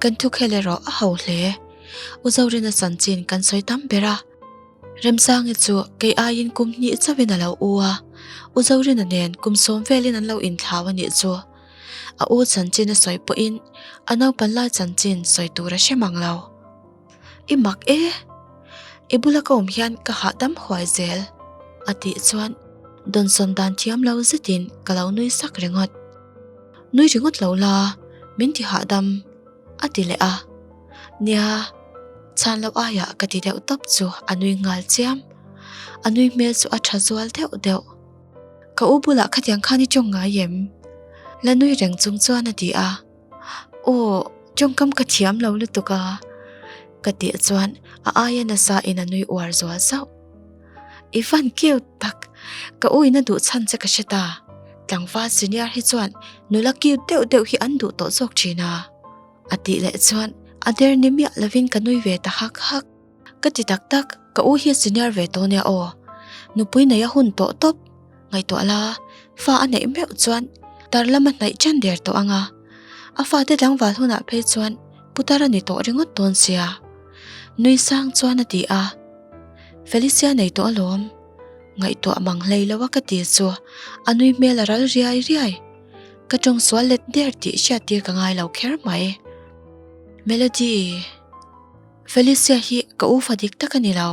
kan thukhel erawh a ho hle. U Zorina chanchin kan sawi tam ber a, Remsangi chu kei aiin kum hnih chauhin a lo u a, U Zorina nen kum sawm velin an lo inthlau a nih chu. A u chanchin a sawi pawhin a naupan lai chanchin sawi tur a hre mang lo. I mak e! I bula ka awm hian ka hahdam huai zel, a tih chuan dawnsawn dan thiam lo zetin ka lo nui sak ringawt. Nui ringawt lo la, min ti hahdam, a ti leh a. Nia, chhan loh aiah ka ti deuh tawp chu a nui nghal chiam. A nui hmel chu a tha zual deuh deuh. Ka u bulah khatiang khan i tawng ngai em? La nui reng chung chuan a ti a. Aw, tawngkam ka thiam lo lutuk a, ka tih chuan a aia nasa in a nui uar zual zauh. I van keu tak, ka u in a duh chhan che ka hre ta, tlangval senior hi chuan nula cute deuh deuh hi an duh tawh zawk thin a, a tih leh chuan a der ni miah lovin ka nui ve ta hak hak. Ka ti tak tak, ka u hi a senior ve tawh nia aw. Nupui nei a hun tawh tawp. Ngaihtuah la, fa a neih meuh chuan tar lama hnaih ṭan der tawh ang a. A fate tlangval hunah phei chuan putar a ni tawh ringawt dawn sia. Nui sang chuan a ti a. Felicia nei tawh alawm. Ngaihtuah mang hlei lo a ka ti chu a nui hmel a ral riai riai. Ka tawng sual let der tih hriattir ka ngai lo kher mai. Melody. Felicia hi ka u fa dik tak a ni lo.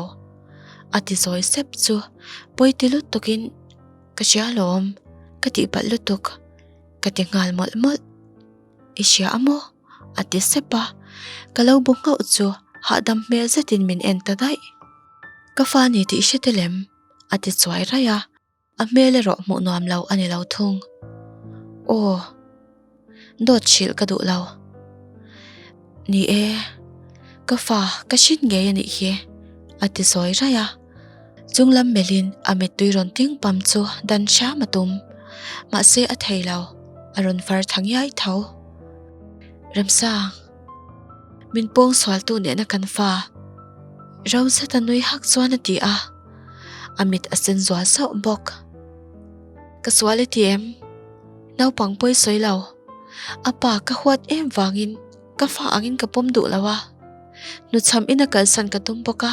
A ti zawi sep chu pawi ti lutukin ka hria alawm ka tih palh lutuk ka ti nghal mawlh mawlh. I hria a maw? A ti sep a, ka lo bu nghauh chu hahdam hmel zetin min en ta daih. Ka fa ni tih hre te lem? A ti chuai raih a. A hmel erawh hmuh nuam lo a ni lo thung. Aw, dawt hrilh ka duh lo. Ni e, ka fa ka hrin ngei a nih hi, a ti zawi raih a. Chung lam melhin a mittui rawn ting pam chu dan hram a tum. Mahse a thei lo, a rawn far tha ngiai tho. Remsang, min pawng sualtu nena kan fa. Ro zeta nui hak chuan a ti a. A mit a sen zual sauh bawk. Ka sual i ti em? Naupang pawi sawi lo. A pa ka huat em vangin ka fa angin ka pawm duh lo a. Hnuchham ina kalsan ka tum bawk a.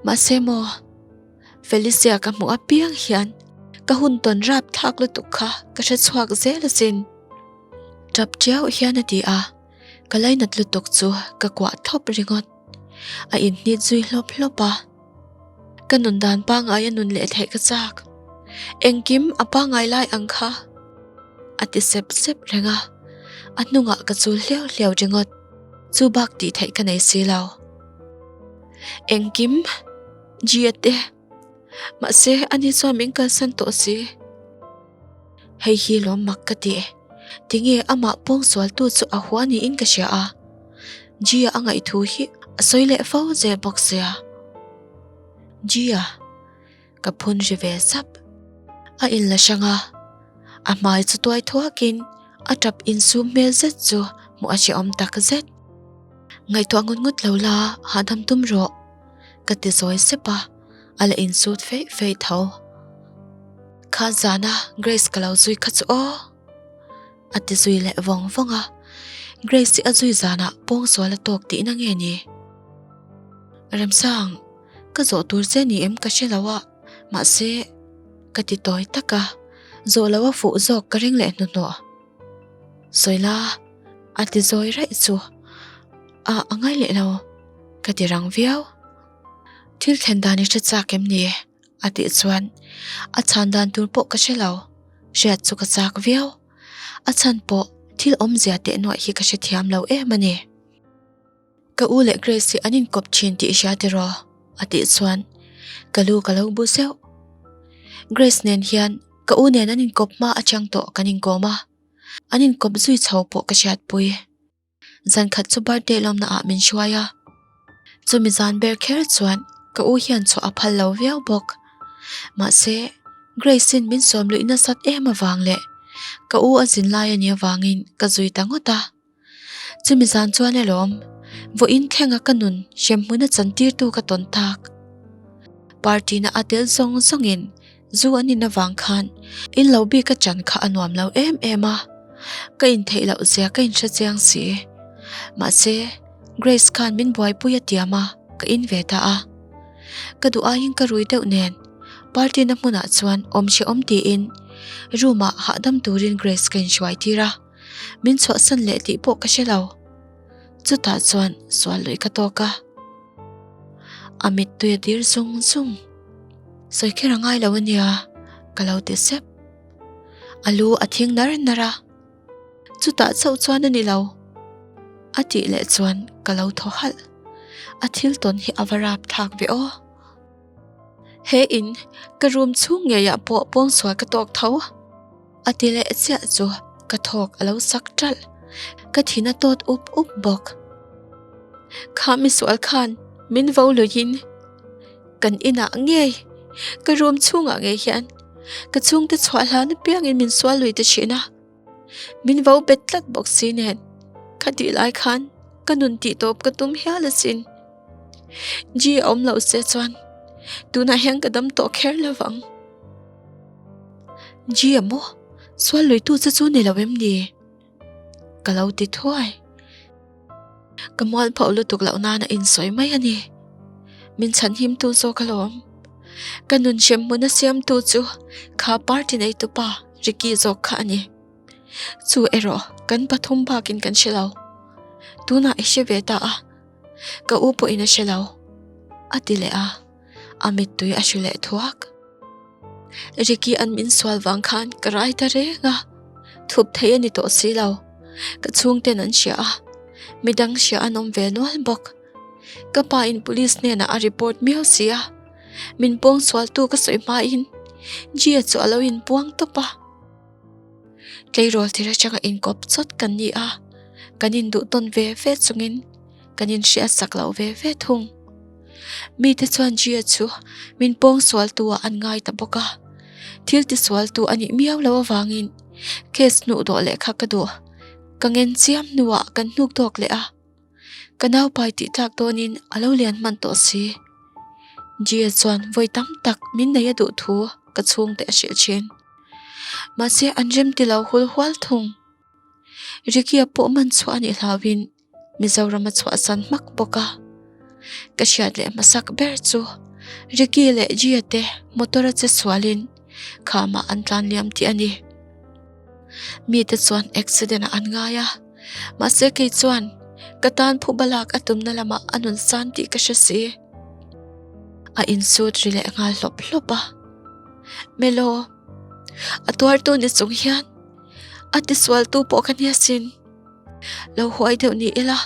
Mahse maw, Felicia ka hmuh apiang hian ka hun tawn rap thlak lutuk kha ka hre chhuak zel asin. Tap tiau hian a ti a, ka lainat lutuk chu ka kuah thlawp ringawt. A inhnit zui hlawp hlawp a. Ka nun dan pangngai a nun leh theih ka chak. Engkim a pangngai lai ang kha. A ti sep sep reng a, a hnungah ka chul hliau hliau ringawt. Chu bak tih theih ka nei si lo. Engkim Gia te, mahse ani chuan min kalsan tawh si. Hei hi lawm mak ka ti. Tinge amah pawngsualtu chu a hua niin ka hria a. Gia a ngaihthu hi a sawi leh fo zel bawk sia. Gia, ka phun ri ve sap. A inla hrang a, a hmai chu tuai thuakin a tap insum hmel zet chu hmuh a hrehawm tak zet. Ngaihtuah ngut ngut lo la, hahdam tum rawh, ka ti zawi sep a, a la insut feih feih tho. Kha zana Grace ka lo zui kha chu aw! A ti zui leh vawng vawng a, Grace hi a zui zanah pawngsual a tawk tihna nge ni? Remsang, ka zawh tur che ni em ka hre lo a, mahse, ka ti tawi tak a, zawh loh a fuh zawk ka ring leh hnuhnawh. Sawi la, a ti zawi raih chu, a a ngai leh lo, ka ti rang viau. Thil thlen dan i hre chak em ni? A tih chuan a chhan dan tur pawh ka hre lo, hriat chu ka chak viau. A chhan pawh thil awmzia teh nuaih hi ka hrethiam lo em a ni. Ka u leh Grace hi an inkawp thin tih i hria tiraw? A tih chuan ka lu ka lo bu zeuh. Grace nen hian ka u nen an inkawp hma atang tawh kan inkawm a, an inkawp zui chho pawh ka hriatpui. Zan khat chu birthday lawmna ah min hruai a, chumi zan ber kher chuan ka u hian chhuah a phal lo viau bawk. Mahse, Grace in min sawm luih nasat em avang leh ka u a zin lai a nih avangin ka zui ta ngawt a. Chumi zan chuan alawm, vawiin thlenga ka nun hremhmun a chantirtu ka tawn tak. Party na a tel zawng zawngin Zu an in avang khan in lo bik a chan kha a nuam lo em em a, ka intheih loh zia ka inhre chiang si. Mahse, Grace khan min buaipui a tiam a, ka in ve ta a. Ka duh aiin ka rui deuh nen, party na hmunah chuan awm hrehawm tiin room ah hahdam turin Grace ka inhruai tir a, min chhuahsan leh tih pawh ka hre lo. Chutah chuan sual luih ka tawk a, a mittui a dir zung zung. Sawi kher a ngai lo ania ka lo ti sep. A lu a thing nar nar a, chutah chauh chuan a ni lo. A tih leh chuan ka lo thaw halh. A thil tawn hi a va rap thlak ve aw. He in ka room chhung ngeiah pawh pawngsual ka tawk tho. A ti leh chiah chu ka thawk a lo sak ṭalh. Ka thin a tawt up up bawk. Kha misual khan min vo luiin kan inah ngei ka room chhungah ngei hian ka chhungte chhuah hlan apiangin min sual lui ta thin a. Min vo bet tlat bawk si nen ka tih lai khan ka nun tih tawp ka tum hial asin. G a awm loh se chuan tunah hian ka dam tawh kher lo vang. G a maw? Sual luitu che chu ni lo em ni? Ka lo ti thuai. Ka mualpho lutuk loh nana insawi mai a ni. Min chhanhimtu zawk alawm. Ka nun hrem hmuna siamtu chu kha party neitupa Ricky zawk kha a ni. Chu erawh kan pathum bakin kan hre lo. Tunah i hre ve ta a, ka u pawhin a hre lo, a ti leh a, a mittui a hru leh thuak. Ricky an min sual vang khan ka rai ta reng a, thup thei a ni tawh si lo. Ka chhungten an hria a, midang hria an awm ve nual bawk. Ka pa in police hnenah a report miau si a, min pawng sualtu ka sawi hmain Gia chu a lo inpuang tawp a. Tleirawl thil atanga inkawp chawt kan ni a, kan induh tawn ve ve chungin kan inhriat sak loh ve ve thung. Mite chuan Gia chu min pawng sualtu ah an ngai ta bawk a, thil tisualtu a nih miau loh avangin case hnuh dawh leh kha ka duh. Ka ngen chiam hnuah kan hnuk tawk leh a. Ka naupai tih tlak dawnin a lo lian hman tawh si. Gia chuan vawi tam tak min nei a duh thu ka chhungte a hrilh thin. Mahse an rem ti lo hul hual thung. Ricky-a pawh man chhuah a nih hlauhin Mizoram a chhuahsan hmak bawk a. Ka hriat leh hmasak ber chu Ricky leh Gia te motor a che sualin khamah an tlan liam tih a ni. Mite chuan accident ah an ngai a, mahse kei chuan ka tan phuba lak a tumna lamah a nun san tih ka hre si. A insut ri leh nghal hlawp hlawp a. Melo, a tuartu ni chung hian a tisualtu pawh ka nia sin. Lo huai deuh ni ila,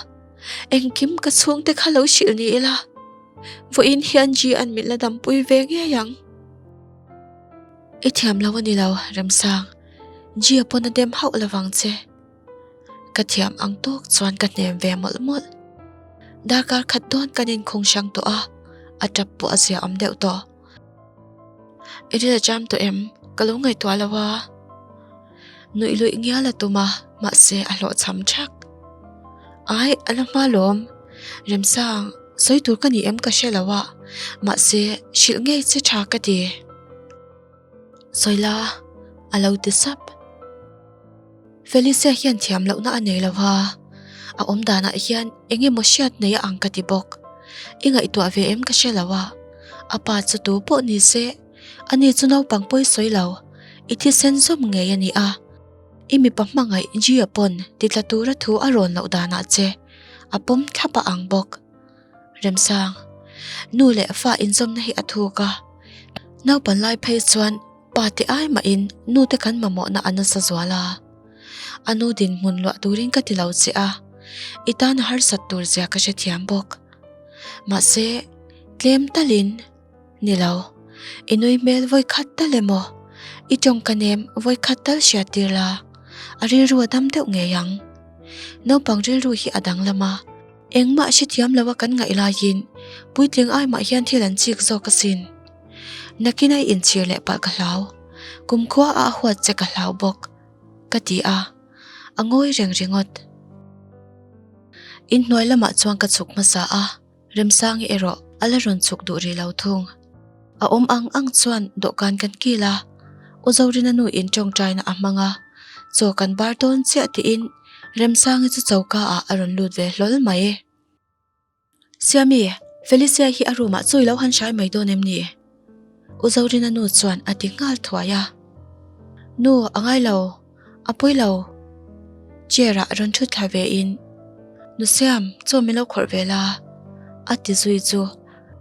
engkim ka chhungte kha lo hrilh ni ila, vawiin hian G an min la dampui ve ngei ang. I thiam lo a ni lo, Remsang. Gia pawn a dem hauh lovang che. Ka thiam ang tawk chuan ka hnem ve mawlh mawlh. Darkar khat dawn kan inkhung hrang tawh a, a tap pawh a zia awm deuh tawh. I ril a jam tawh em? Ka lo ngaihtuah lo a. Nuih luih ngial a tum a, mahse a hlawhchham thak. Ai, a la hma lawm. Remsang, sawi tur ka ni em ka hre lo a, mahse hrilh ngei che tha ka ti. Sawi la, a lo ti sap. Felicia hian thiam lohna a nei lo a, a awm danah hian eng emaw hriat nei a ang ka ti bawk. I ngaihtuah ve em ka hre lo a, a pa chu tu pawh ni se, ani chu naupang pawi sawi lo, i thisen zawm ngei a ni a. I mipa hmangaih Gia pawn ti tla tura thu a rawn loh danah che a pawm thlap a ang bawk. Remsang, nu leh fa inzawmna hi a thuk a, naupan lai phei chuan pa te ai mahin nu te kan mamawhna a nasa zual a. A nu dinhmun luah turin ka ti lo che a, i tan a harsat tur zia ka hrethiam bawk. Mahse, tlem talin Ni lo, i nui hmel vawi khat tal emaw, i tawngka nem vawi khat tal hriat tir la, a rilru a dam deuh ngei ang. Naupang rilru hi a danglam a, engmah hrethiam lo a kan ngaih laiin puitling ai mah hian thil an chik zawk asin. Nakin a i inchhir leh palh ka hlau, kumkhua a a huat che ka hlau bawk, ka ti a, a ngawi reng ringawt. Inhnuai lamah chuan ka chhuk hmasa a. Remsangi erawh a la rawn chhuk duh rih lo thung. A awm ang ang chuan dawhkan kan kil a, U Zorina nu in tawngtaina a hmang a, chaw kan bar dawn chiah tiin Remsangi chu choka ah a rawn lut ve hlawl mai. Siami, Felicia hi a room ah chawi lo han hrai mai dawn em ni? U Zorina nu chuan a ti nghal thuai a. Nu, a ngai lo. A pawi lo. Chair ah rawn thut thla ve in, Nu Siam, chaw min lo khawrh ve la, a ti zui chu.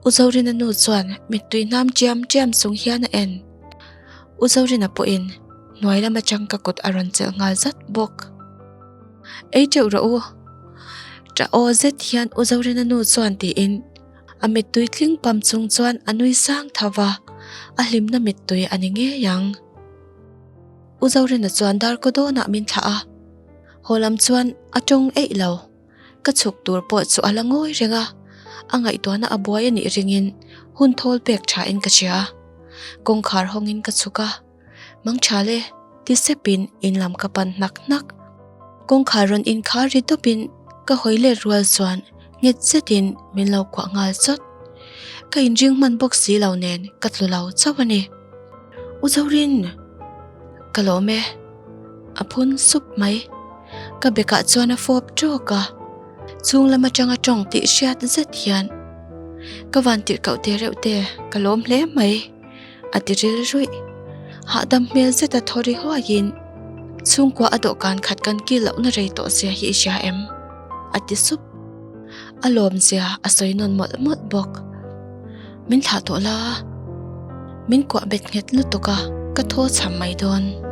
U Zorina nu chuan mittui hnam chiam chiam chung hian a en. U Zorina pawhin hnuai lam atang ka kut a rawn chelh nghal zat bawk. Ei teuh rawh u. Ṭah aw zet hian U Zorina nu chuan tiin a mittui tling pam chung chuan a nui sang tho va, a hlimna mittui a ni ngei ang. U Zorina chuan darkaw dawnah min thlah a, haw lam chuan a tawng eih lo. Ka chhuk tur pawh chu a la ngawi reng a, a ngaihtuahna a buai a nih ringin hun thawl pek thain ka hria. Kawngkhar hawngin ka chhuk a, Mangtha le, ti sepin in lam ka pan hnak hnak. Kawngkhar rawn inkhar ri dawpin ka hawi let rual chuan nghet zetin min lo kuah nghal chawt. Ka inring hman bawk si lo nen ka tlu lo chauh a ni. U Zorin! Ka lawm e. A phun sup mai. Ka bekah chuan a fawp ṭawk a, chhung lam aṭanga ṭawng tih hriat zet hian ka van tirhkoh te reuh te ka lawm hle mai a ti ril ruih. Hahdam hmel zeta thaw ri huaiin chhungkua a dawhkan khat kan kil lohna rei tawh zia hi i hria em? a ti sup. A lawm zia a sawi nawn mawlh mawlh bawk. Min thlah tawh la, min kuah bet nghet lutuk a, ka thaw cham mai dawn.